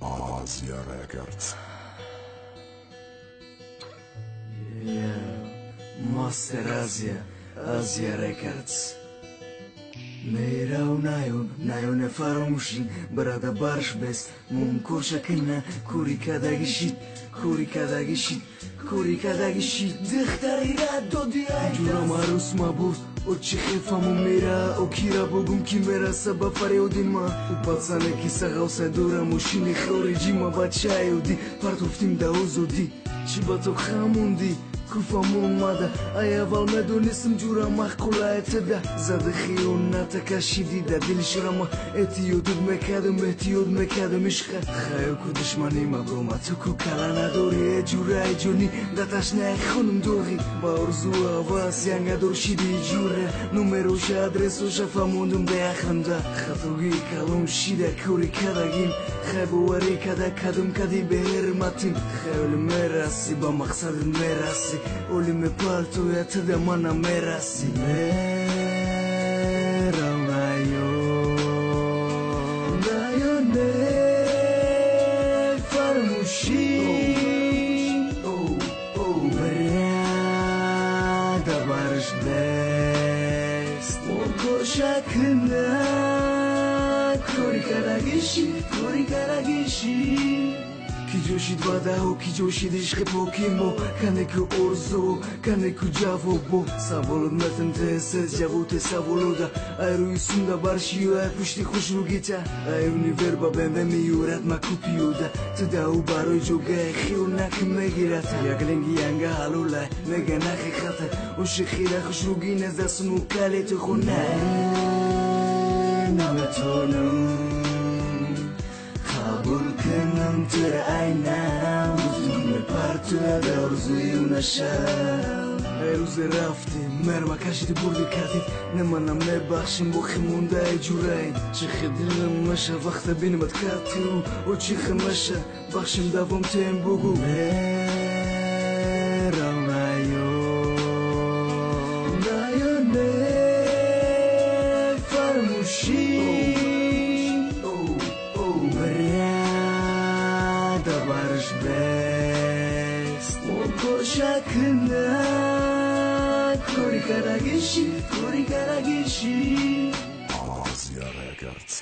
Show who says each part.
Speaker 1: Asia Records.
Speaker 2: Yeah, Master Asia, Asia Records. Мерав наё, наё не фаромӯшӣ, барада барш бес, мумкор шакина, кори кадаги шид, кори кадаги шид, кори кадаги шид, духтари рад доди ай. Ҷурам арӯс мабурд, о чӣ хефаму мера, о кира бугум ки мераса ба фарёди ма. Ӯ пацане ки сағавса дора мошини хориҷӣ, ма бачаёдӣ, партофтим да озодӣ. Чӣ ба то хамондӣ? Куфамон мада, ай аввал медонистам ҷура маъқулае тада. Зада хиёната кашидӣ да дили шурама, эҳтиётут мекардам, эҳтиёт мекардам ишқа. Хаё ку душмани ма брома, ту ку кала надорӣ, э ҷураи ҷонӣ, да ташнаи хунум доғӣ. Ба орзу ҳавас янгадор шиди ҷура, номероша адресоша фаҳмондум беақлмда. Хатогии калон шида кори кадагим, хай боварӣ када кадум кади беҳирматим. Хаёли мерасӣ, ба мақсадат мерасӣ, оли мепартоя туда мана мерасӣ. Мерав наё, наё не фармӯшӣ, брада барш бест, кошакна кори карагиши, кори карагиши. Ки ҷӯшид ваъдаҳо, ки ҷӯшид ишқи поки мо, кане ку орзу, кане ку ҷавобо. Саволот метам тез ҷавоте саволода, ай рӯи сунда баршию ай пушти хушругита. Ай универ ба БМВ меюрад ма ку пиёда, ту даҳу барои ҷогаи хиёнак мегирад. Як ленги янга ҳалолай, мега нақиқата, ошиқира хушругӣ нездасуну калети хона. Наметонам қабул кунам тура айнам, гуфтум мепартоя да орзую нашав. Ай рӯзе рафтем, мерма кашиди бурди кардид, не манам мебахшим боқӣ мондаи ҷураин. Чӣ хел дилам маша вақта бинамад кату, о чӣ хел маша бахшим давом тем бугу. Мерав наё, наё не фармӯшӣ, брада барш бест, кошакна кори карагиши, кори карагиши.
Speaker 1: Asia Records.